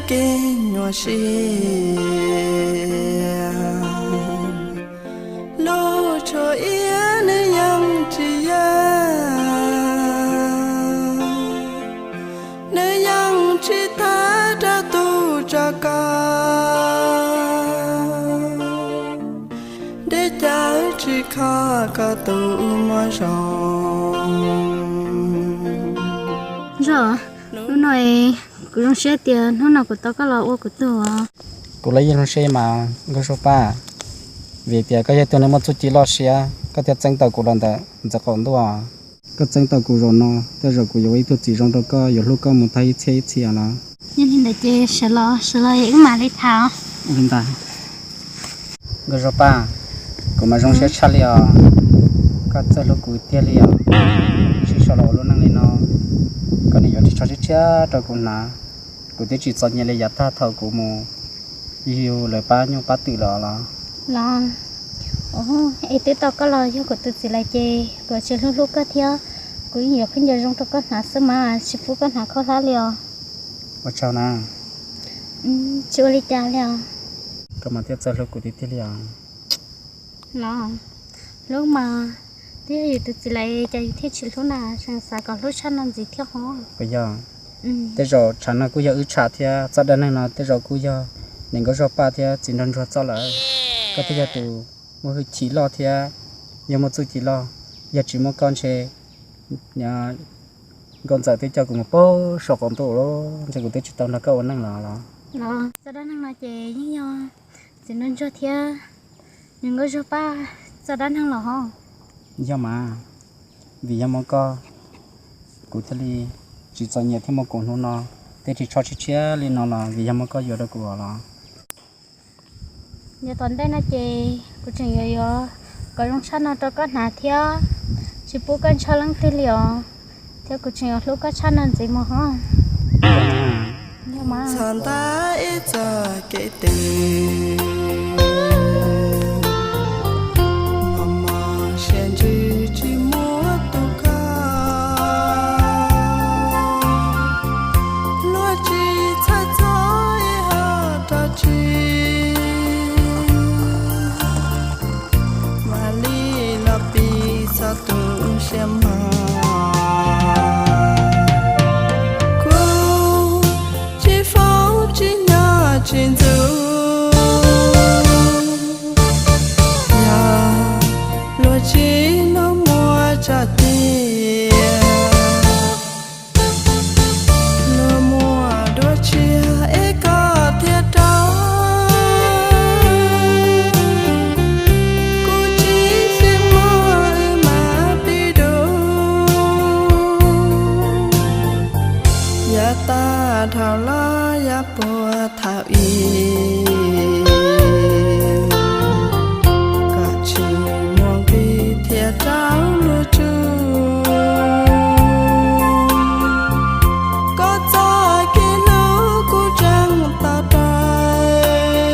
kev nyuaj siab. Lub tshuaj iab nws yeej tsis yeej, nws yeej tsis tag rau tus tso koj. Deb cas tsis kho koj tus muaj zoo. Zos, hnub no kuv zoo siab tias hnub no kuv tau koj los ua kuv tug os. Kuv los yeej zoo siab mas Nkauj Zuag Paj, vim tias koj yog tug neeg muaj txuj ci loj siab, koj thiaj txeeb tau kuv los ntawm ntxeev qaum ntuj. Koj txeeb tau kuv zaum no, tej zaum kuv yuav ua ib tug txiv zoo rau koj, yuav hlub koj mus tag ib txhiab ib txhis los. Yog li ntawd ces sawv los, sawv los wb mam li tham. Li ntawd. Nkauj Zuag Paj, kuv mas zoo siab tshaj li os. Koj txawj hlub kuv tiag li os. Sib sau los ua lub neej li no, koj nim yuav ris tsho tshiab tshiab rau kuv hnav, kuv twb tsis txom nyem li yav tag thaum kuv mus yug lawv pab nyuj pab twm lawm los. Los, es twb tau koj los yog kuv tus txiv lawm ces kuv tsis hlub hlub koj thiab, kuv yeej yuav khaub ncaws zoo rau koj hnav xwb mas tsis pub koj hnav khaub hlab li os. Ua tsaug na. Tsis ua li cas li os. Koj mas thiaj txawj hlub kuv tiag tiag li os. Los, hlub mas, twb yog yus tus txiv lawm cas yus thiaj tsis hlub na, tseem xav kom hlub tshaj no ntxiv thiab hos. Puas yog? Tej zaum tshav no kuj yog wb tshav thiab, txoj dab neeg no tej zaum kuj yog niam Nkauj Zuag Paj thiab txiv nraug ntsuag txoj lawm. Koj thiaj yog tus muaj hwj chim loj thiab yog muaj txuj ci loj, yog tsis muaj koj ntshe Nkauj Ntxawm twb coj kuv mus puag saum qaum ntuj lawm, ntshe kuv twb tsis tau nrog koj ua neej los los. Txoj dab neeg no ces yeej yog txiv nraug ntsuag thiab niam Nkauj Zuag Paj txoj dab neeg los hos. Yog mas, vim yog muaj koj, kuv thiaj li tsis txom nyem thiab muaj kuv hnub no, tej ris tsho tshiab tshiab li no los vim yog muaj koj yuav rau kuv los. Yav tom ntej no ces kuv tseem yuav yuav kom zoo tshaj no rau koj hnav thiab, tsis pub koj ntshaw leej twg li os, thiab kuv tseem yuav hlub koj tshaj no ntxiv mus hos. Txog nta ib txoj kev twg, mos mos siab ntsws tsis muab tu koj, luag tsis txhawj txog ib hom dab tsi, mam li los piv txog tus siab mos. Kuv tsis foob tsis nyob tsis ntxub, yog luag tsis hnov muaj tsa tias luag muaj dua tshiab es koj thiaj rov, kuv tsis xwm muaj wb mam pib dua, yav tag dhau los yav puag thaum ub, koj tsis muaj nqis thiab rau luag tsum, koj txoj kev hlub kuv tseem to taw,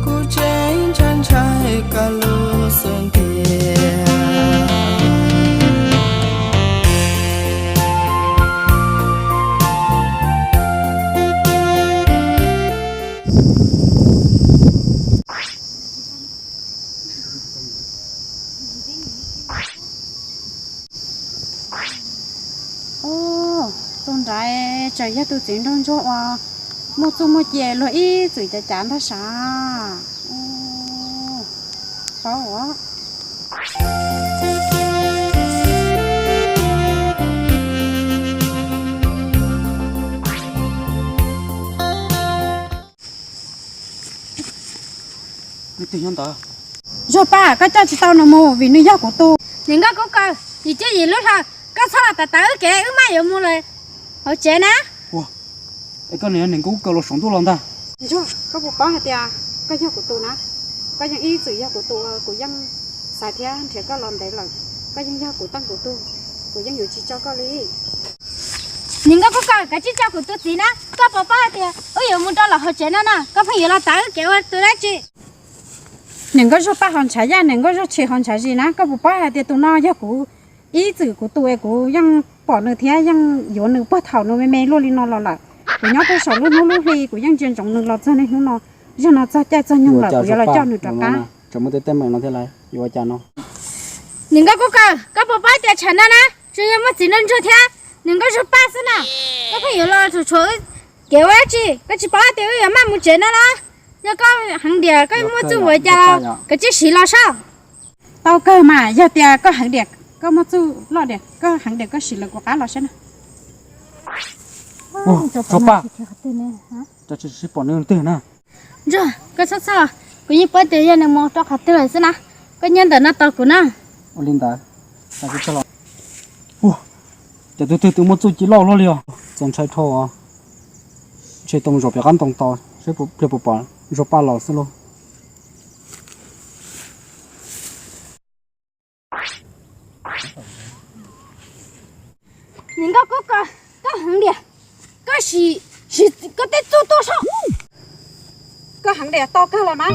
kuv tseem ntshai ntshai koj lub xub ntiag. Ub, tus nrad tseem yog tus txiv nraug ntsuag uas muaj txuj muaj ci luag ib txwm cav cav ntag sav. Ub, paub os. Zuag Paj, koj coj tsis tau nws mus vim nws yog kuv tus. Niam Nkauj Kub Kaws, yim cuab yim lub hlau, koj txhob los tawv tawv wb kev, wb maj yuav mus lawm hauv tsev na. Ua, es koj niam Nkauj Kub Kaws los saum ntuj los ntag. Ntsuag, koj puas paub hais tias koj yog kuv tus na? Koj yeej ib txwm yog kuv tus, kuv yeej xaiv thiab nrhiav koj los ntev lawm. Koj yeej yog kuv teej kuv tug, kuv yeej yuav tsis tso koj li. Niam Nkauj Kub Kaws, kav tsij tso kuv tus txiv na. Koj puas paub hais tias wb yuav mus rau lawm hauv tsev no na, koj pheej yuav los tawv wb kev ua tus dab tsi? Niam Nkauj Zuag Paj ho ntshav yaj, niam Nkauj Zuag Tshis ho ntshav zis na, koj puas paub hais tias tus no yog kuv Ib txwm kuv tus es kuv yeej pom nws thiab yeej yuav nws puag thaum nws me me luaj li no los lawm. Kuv nyob rau saum lub hnub lub hli kuv yeej ntsia ntsoov nws los txog niaj hnub no. Zaum no txog caij txog nyoog lawm kuv yuav los coj nws rov qab. Tseem muaj tej teeb meem no thiab lauj, yuav ua cas no? Niam nkauj Kub Kaws, koj puas paub tias tshav no na tsuas yog muaj txiv nraug ntsuag thiab niam nkauj Zuag Paj xwb na. Koj pheej yuav los tshuam tshuam kev ua dab tsi? Koj tsis paub tias wb yuav maj mus tsev no los? Yog koj heev diam koj muaj txuj ua cas los koj cia siv los saib. Tau kawg mas, yog tias koj heev diam koj muaj txuj loj diam koj heev diam koj sim lawv kuv qab los saib na. Zuag Paj, cas tsis pom nws twg na? Ntsuag, koj txhob txhawj, kuv yeej paub tias yog nws mus rau qhov twg lawm xwb na. Koj nyob ntawm no tos kuv na. Ua li ntawd, los. Ua, cas tus twg twb muaj txuj ci loj luaj li os. Txaus ntshai dhau os. Ntshe tau mus zaum pem qab ntoo tos seb pliag puas pom Zuag Paj los xwb lauj. Niam nkauj Kub Kaws, koj heev diam, koj sim, sim koj tej txuj tuaj saib. Koj heev diam tau kawg los na.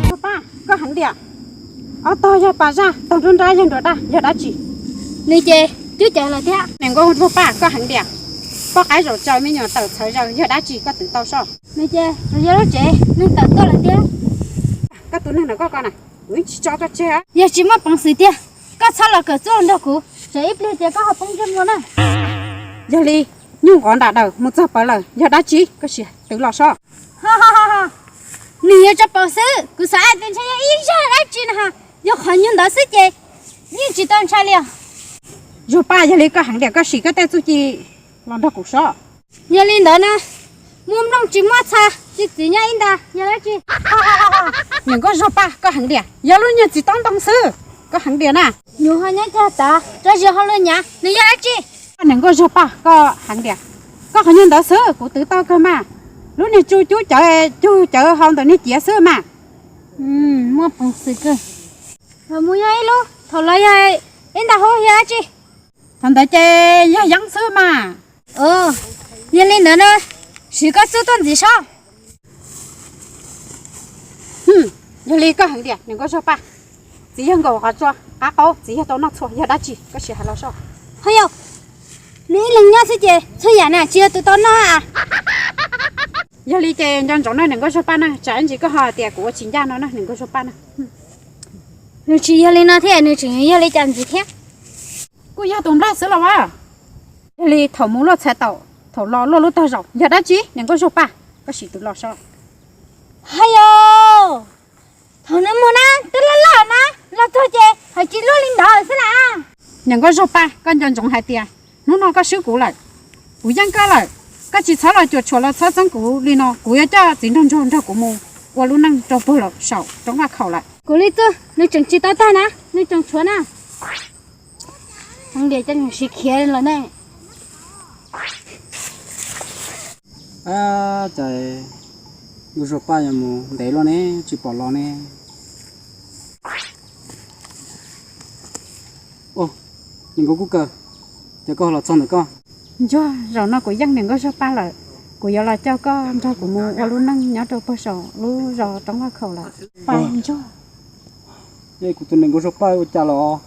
Zuag Paj, koj heev diam. Ob tog yog pas zaj, tog nruab nrab yog nruas daj, yog dab tsi? Nws ces cub cawv lawm thiab. Niam nkauj Zuag Paj, koj heev diam. Poj qaib zaum tsaws me nyuam tawm txhawv zaws, yog dab tsi koj twv tau soj? Nws ces yog lub tsev neeg tawm tuaj lawm thiab. Koj tus neeg ntawm koj ko na, kuv yeej tsis tso koj tseg. Yog tsis muaj peev xwm tiag, koj txhob los kawm txuj nrog kuv, tsam ib pliag ces koj ho poob ntsej muag na. Yog li, nyuj nqov nram daws mus txog pawv lawm, yog dab tsi koj sim twv los soj. Nws yog tso paus xwb, kuv xav hais tias ntshe yog ib zaj dab tsi na, yog qhov nyuag ntawd xwb ces yeej tsis tau ntshai li os. Zuag Paj, yog li koj heev diam koj sim koj tej txuj ci los nrog kuv soj. Yog li ntawd na, muaj nplooj tsis muaj txha, tsis txiv nyob ib ntag, yog dab tsi? Niam nkauj Zuag Paj, koj heev diam, yog lub nyuag txiv tob ntoo xwb, koj heev diam na. Nyuam ho nyob cag tav, rab zis ho luag nyav, nws yog dab tsi? Niam nkauj Zuag Paj, koj heev diam, koj qhov nyuag ntawd xwb kuv twv tau kawg mas. Lub niag tsu cub cawv cug cawv hau ntawm niag ciav xwb mas. Muaj peev xwm kawg. Mus yog ib lub, thaum los yog ib nta hub yog dab tsi? Thaum ntawd ces yog yeeb xwb mas. Yog li ntawd na, siv koj txuj tuaj ntxiv soj. Yog li koj heev tiag niam nkauj Zuag Paj, txiv yawg nkaum qhov tsua qab qaub, txiv yawg tau noj txhua, yog dab tsi koj sim hais los soj. Ho yog, nws ib leeg nyob xwb ces txhua yam na tsis yog tus tau noj a. Yog li ces nco ntsoov na niam nkauj Zuag Paj na, tsam ib ntsis koj ho tias kuv ua tsis ncaj no na niam nkauj Zuag Paj na. Nws tsis yog li no thiab, nws tseem yog li cas ntxiv thiab? Kuj yog tus nplaj xwb los as. Yog li thaum mus luaj txhais taum, thaum los luaj lub tog zaum, yog dab tsi niam nkauj Zuag Paj, koj sim twv los soj. Hais yog, thaum nws mus na twb loj loj na, los txog ces hais tsis luaj li ntawd xwb na. Niam nkauj Zuag Paj, koj nco ntsoov hais tias hnub no koj swb kuv lawm, kuv yeej koj lawm, koj tsis txhob los cuam tshuam los txhob txeeb kuv li no, kuv yuav coj txiv nraug ntsuag nrog kuv mus ua lub neej rau puag saum roob vaj khaum lawm. Kuv li txuj nws tseem tsis tau tag na, nws tseem tshuav na. Heev tiag coj nws sib khiav lawm ne. Ab, cas nkauj Zuag Paj yuav mus ntev luaj ne, tsis pom los ne. Niam nkauj Kub Kaws, ces koj los txog ntawm koj. Ntsuag, zaum no kuv yeej niam nkauj Zuag Paj lawm, kuv yuav los coj koj nrog kuv mus ua lub neej nyob rau puag saum lub zos roob vaj khaum lawm. Paj Ntsuag. Kuv tus niam nkauj Zuag Paj ua cas los?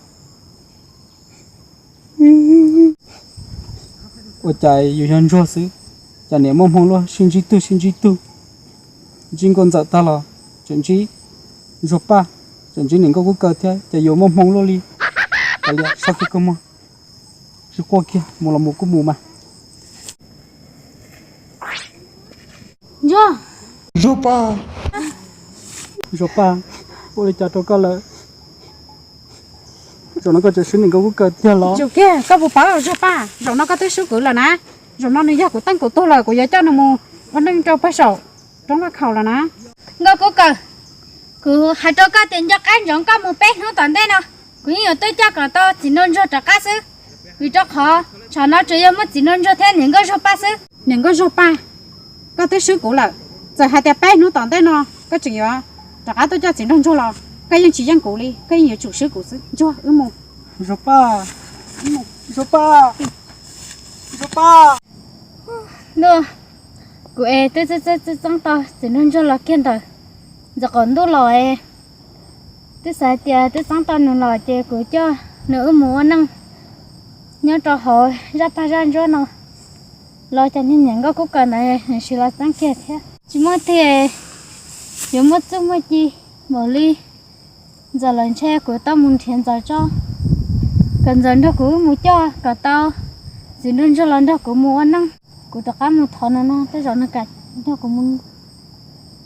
Ua cas yus yog ntsuag xwb, cas niam muaj hmoo luaj sib ntsib tug sib ntsib tug, ntsib nkauj ntxawm tag los tseem ntsib Zuag Paj, tseem ntsib niam nkauj Kub Kaws thiab, cas yuav muaj hmoo luaj li. Kav liam, sab kiag kua muag, tsis quaj kiag, mus los mus kuj mus mas. Zuag Paj, Zuag Paj, ua li cas rau koj lawm? Zaum no koj tseem swb niam nkauj Kub Kaws tiag los? Tsum kiag, koj puas paub Zuag Paj, zaum no koj twb swb kuv lawm na. Zaum no nws yog kuv teej kuv tug lawm, kuv yuav coj nws mus ua neej rau puag saum roob vaj khaum lawm na. Nkauj Kub Kaws, kuv hais rau koj tias nco qab ntsoov koj mus peb hnub tom ntej no, kuv yeej yuav tuaj coj kom tau txiv nraug ntsuag rov qab xwb, vim rau qhov tsam no tsuas yog muaj txiv nraug ntsuag thiab niam nkauj Zuag Paj xwb. Niam nkauj Zuag Paj, koj twb swb kuv lawm, txawm hais tias peb hnub tom ntej no koj tseem yuav rov qab tuaj coj txiv nraug ntsuag los koj yeej tsis yeej kuv li, koj yeej yuav tsum swb kuv xwb. Ntsuag, wb mus. Zuag Paj, Zuag Paj, Zuag Paj. Ntuj, kuv es twb txeeb txeeb tau txiv nraug ntsuag los kiag ntawm ntxawm qaum ntuj los es, twb xav hais tias twb txeeb tau nws los ces kuv coj nws wb mus ua neej nyob rau hauv zaj paj zaj ntsuab no los cas niag niam nkauj kub kaws ntawd nws sim los txeeb kiag thiab. Tsis muaj tiag, yuav muaj txuj muaj ci npaum li ntxawm lawm ntshe kuv tau mus nrhiav ntxawm tso, kom ntxawm nrog kuv wb mus coj kom tau txiv nraug ntsuag los nrog kuv mus ua neej. Kuv rov qab mus thov nws no tej zaum nws kam nrog kuv mus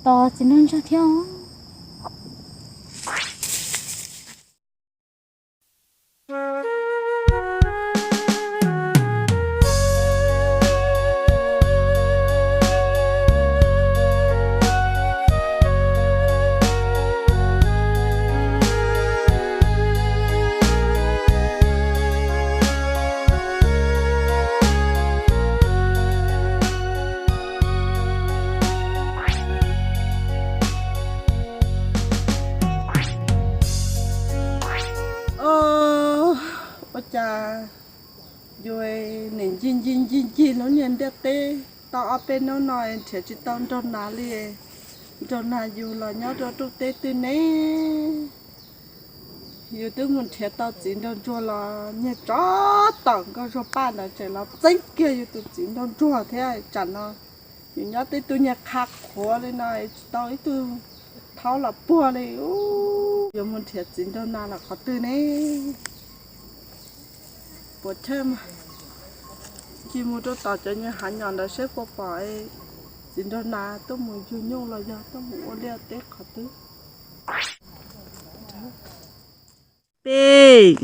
tos txiv nraug ntsuag thiab. Ua cas yus nim ncig ncig ncig ncig lub niag ntiaj teb tau ob peb hnub no nrhiav tsis tau nraug nas li. Nraug nas yus los nyob rau ntuj teb twg ne? Yus twb mus nrhiav tau txiv nraug ntsuag los niag tsov tom nkauj Zuag Paj ntawd tseem los txeeb kiag yus tus txiv nraug ntsuag thiab. Tsam no yus nyob tib tug niag qha qhuav li no tsis tau ib tug thaub los puag li. Yuav mus nrhiav txiv nraug nas los qhov twg ne? Puas chawj mas, ncig mus rau tom cov nyuag hav nyom ntawd seb puas pom txiv nraug nas tuaj mus yug nyuj los yog tuaj mus ua liaj teb qhov twg. Peb.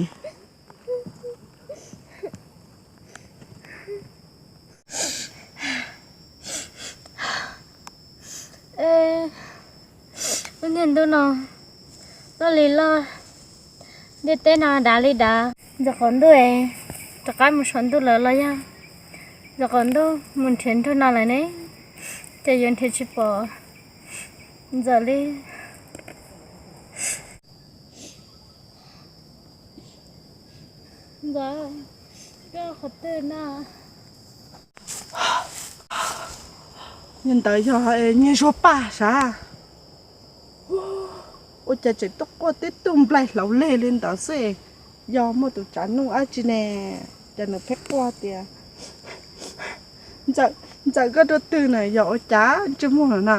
Lub niag ntuj no loj li loj, ntiaj teb no dav li dav. Ntxawm qaum ntuj es rov qab mus saum ntuj lawm los yog ntxawm qaum ntuj mus nrhiav nraug nas lawm ne? Ces yuav nrhiav tsis pom ntxawm li. Ntxawm, koj qhov twg na? Niag ntawd yog niag Zuag Paj sav. Ua cas tseem tuaj quaj tib tug nplaig hlaus leg li ntawd xwb? Yog muaj tus tsav nuj dab tsi ne? Cas nws pheej quaj tias, Ntxawm, Ntxawm, koj rau twg na? Yog ua cas ntsej muag na?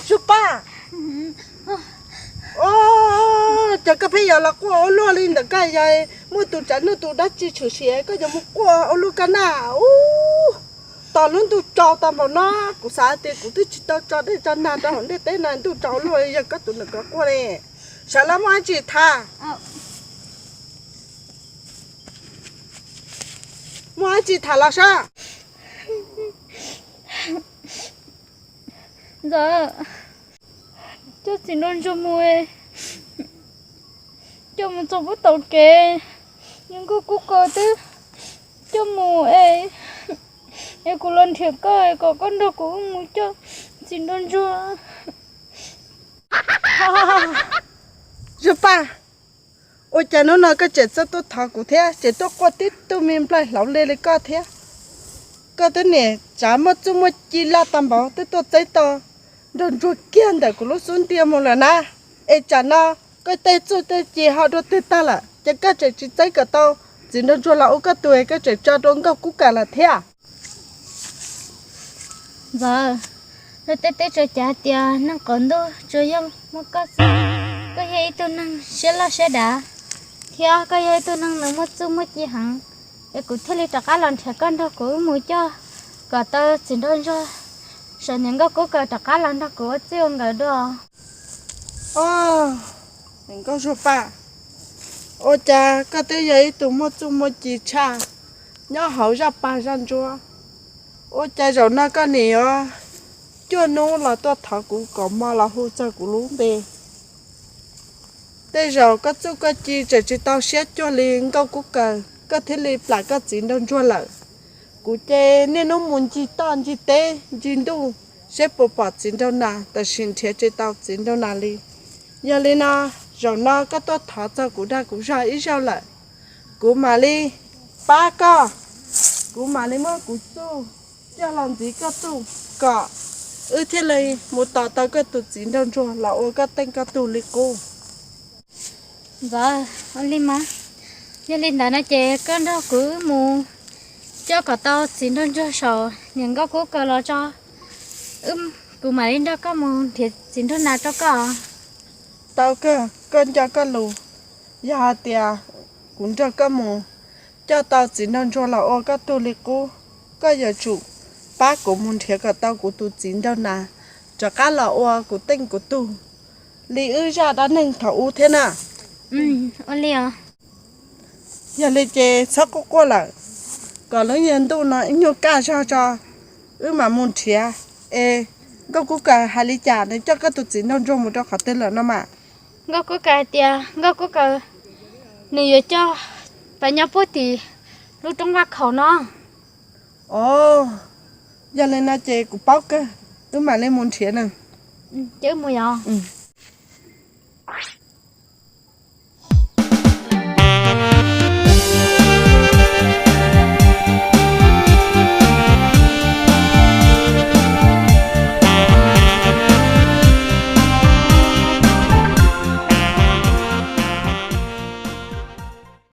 Zuag Paj, cas koj pheej yuav los quaj ua luaj li ntawm koj? Yog muaj tus tsav nuj tus dab tsi tshwm sim koj yuav mus quaj ua luaj koj na? Ub, tos lub ntuj tsaus tag npaum no, kuv xav tias kuv twb tsis tau tso dej tso nag rau hauv ntiaj teb no, ntuj tsaus luaj yog koj tus ntawm ko quaj li. Sawv los muaj dab tsi tham? Muaj dab tsi tham los saib. Ntxawm, coj txiv nraug ntsuag mus, coj mus txog pub tau kev, niag nkauj kub kaws twb coj mus es, es kuv los nrhiav koj kom koj nrog kuv mus coj txiv nraug ntsuag. Zuag Paj, ua cas hnub no koj tseem txawj tuaj thov kuv thiab, tseem tuaj quaj tib tug me nplaig hlaus leg li koj thiab? Koj twb niam tsav muaj txuj muaj ci loj tag npaum twb tuaj txeeb tau nraug ntsuag kiag ntawm kuv lub xub ntiag mus lawm na. Es tsam no koj tej txuj tej ci ho dua twg tag lawm, ces koj tseem tsis txeeb kom tau txiv nraug ntsuag los ua koj tus, koj tseem tso rau nkauj kub kaws lawm thiab? Ntxawm, luag tej teb tsuas cav tias neeg qaum ntuj tsuas yog muaj koj xwb. Koj yog ib tug neeg siab loj siab dav, thiab koj yog ib tug neeg nws muaj txuj muaj ci heev, es kuv thiaj li rov qab los nrhiav koj nrog kuv mus coj kom tau txiv nraug ntsuag saum niam nkauj kub kaws rov qab los nrog kuv ua txij ua nkawm dua. Os, niam nkauj Zuag Paj, ua cas koj twb yog ib tug muaj txuj muaj ci tshaj nyob hauv zaj paj zaj ntsuab, ua cas zaum no koj nim yuav cuaj hnub los tuaj thov kuv kom mov los hu txog kuv lub npe? Tej zaum koj txuj koj ci tseem tsis tau siab cuag li nkauj kub kaws, koj thiaj li plam koj txiv nraug ntsuag lawm. Kuv ces niaj hnub mus ncig toj ncig teb ncig ntuj seb puas pom txiv nraug nas, tab sis nrhiav tsis tau txiv nraug nas li. Yog li no, Zaum no koj tuaj thov txog kuv dag kuv zog ib zaug lawm, kuv mam li pab koj, kuv mam li muab kuv txuj coj los ntxiv koj txuj kom wb thiaj li mus tos tau koj tus txiv nraug ntsuag los ua koj teej koj tug li qub. Ntxawm, ua li mas, yog li ntawd no ces koj nrog kuv wb mus coj kom tau txiv nraug ntsuag saum niam nkauj kub kaws los tso, wb, kuv mam li nrog koj mus nrhiav txiv nraug nas rau koj. Tau kawg, koj nco koj lus. Yog hais tias kuv nrog koj mus coj tau txiv nraug ntsuag los ua koj tug li qub, koj yuav tsum pab kuv mus nrhiav kom tau kuv tus txiv nraug nas rov qab los ua kuv teej kuv tug li wb zaj dab neeg thaum ub thiab na. Ua li os. Yog li ces txhob quaj quaj lawm, kom lub nyuag ntuj no ib nyuag kaj zog tso, wb mam mus nrhiav. Es nkauj kub kaws hais li cas, nws coj koj tus txiv nraug ntsuag mus rau qhov twg lawm no mas? Nkauj kub kaws hais tias nkauj kub kaws nws yuav coj pab nyob puag tim lub roob vaj khaum no. Os, yog li no ces kuv paub kawg, wb mam li mus nrhiav nws. Ces wb mus yos.